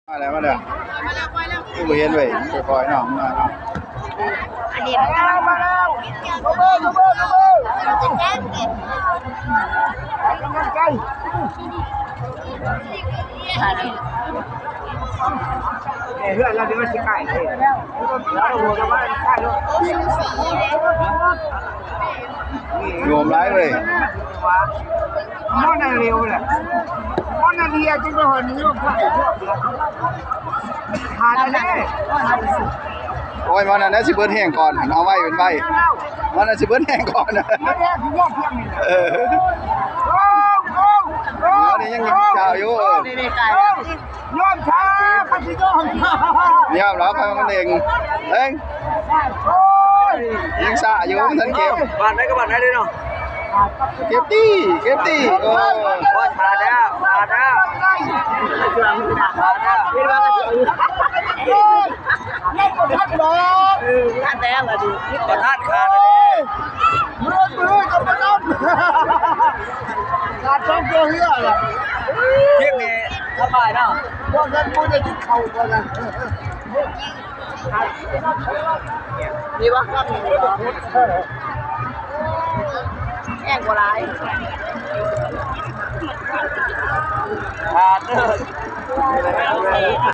ມາແລ້ວ ມາແລ້ວ ຄືບໍ່ເຫັນເວີຍ ຄ່ອຍໆເນາະ ມາເນາະ ອັນນີ້ ເຮືອນລາວເດີ ມັນຊິໃກ້ເດ້ ເຮົາຫົວກັນມາໃກ້ໂລດ ໂຍມຫຼາຍເວີຍ ມັນນັ້ນເລວແຫຼະ ມັນນັ້ນເລວ ຈຶ່ງໄປຫອດໂຍມໄປ ຫາໄດ້ເດ້ ໂອ້ຍ ມັນນັ້ນແຫຼະ ຊິເບິດແຮງກ່ອນ ເອົາໄວ້ເປັນໄວ້ ມັນນັ້ນຊິເບິດແຮງກ່ອນ ມັນແຮງຊິຍອດພຽງນີ້ ເອີ ໂອ້ ໂອ້ ໂອ້ ອັນນີ້ຍັງເຈົ້າຢູ່ ນີ້ໆ ໄກ ໂອ້ ຍອມຊະ ມັນຊິຍອມ ຍອມແລ້ວ ມັນເອງ ເອີງ ໂອ້ຍ ຍັງຊະຢູ່ ມັນທັນເກັບ ບາດໃດກໍບາດໃດເດ້ເນາະ ເກັບຕິ ເກັບຕິ ໂອ້ຍ ໂອ້ຍ ຂາດແລ້ວ ຂາດແລ້ວ ຂາດແລ້ວ ເອີ ຂາດແລ້ວ ຂາດແລ້ວ ບາດນີ້ ບໍ່ທັນຂາດແລ້ວ ມື້ອື່ນກໍບໍ່ຕ້ອງ ຂາດສອງຕົວເຮືອລະ ພຽງນີ້ສະບາຍເນາະ ພວກນັ້ນບໍ່ໄດ້ກິນເຂົ້າກ່ອນນະ ມີບໍ່? ແຫ້ງບໍ່ຫຼາຍ ຂາດເດີ້